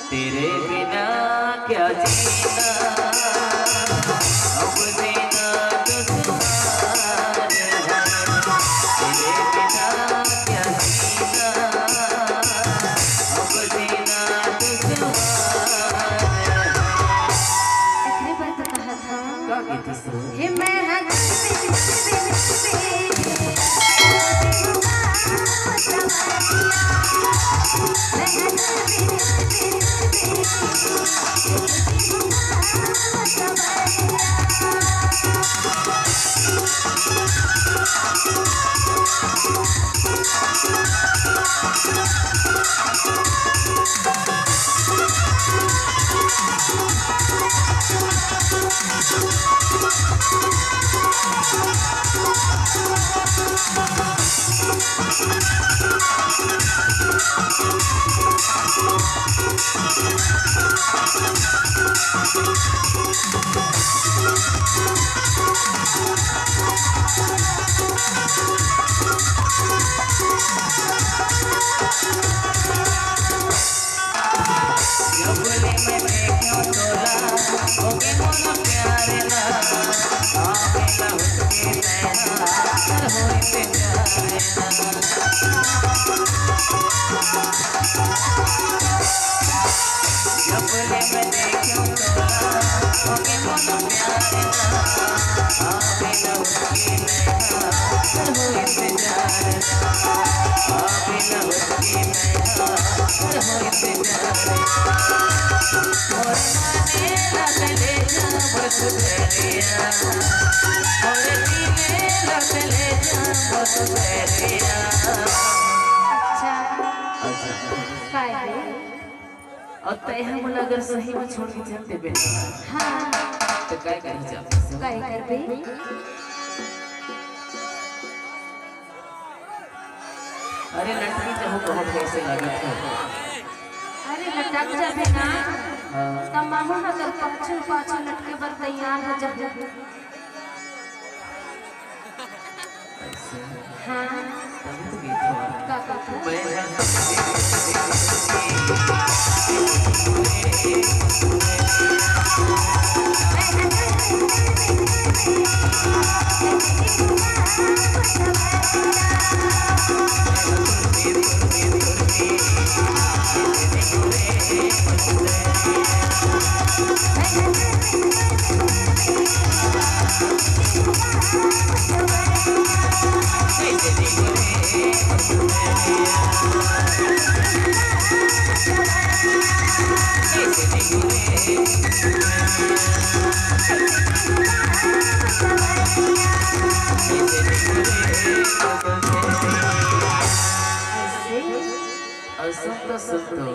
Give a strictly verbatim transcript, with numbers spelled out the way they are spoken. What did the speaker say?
तेरे बिना क्या जीना, अब जीना दुश्वार है। तेरे बिना क्या जीना, अब जीना दुश्वार है। एकरे बर तो कहत हंव। का कहिथे सुन? हे मैं हंस अच्छा। अच्छा। काय हे? अउ तैं ह मोला अगर सही म छोड़ के चल देबे ना, हाँ। त काय करही जाबे? काय करबे? अरे लटकी जहूँ बहुत कैसे लागत हे। अरे लटक जाबे ना, हाँ। त महूँ ह तोर पाछू पाछू लटके बर तैयार हो जाबे। ऐसे। हाँ। तभी तो गीत हुआ। का, का, का? मैं अउ सुन तो, सुन तो।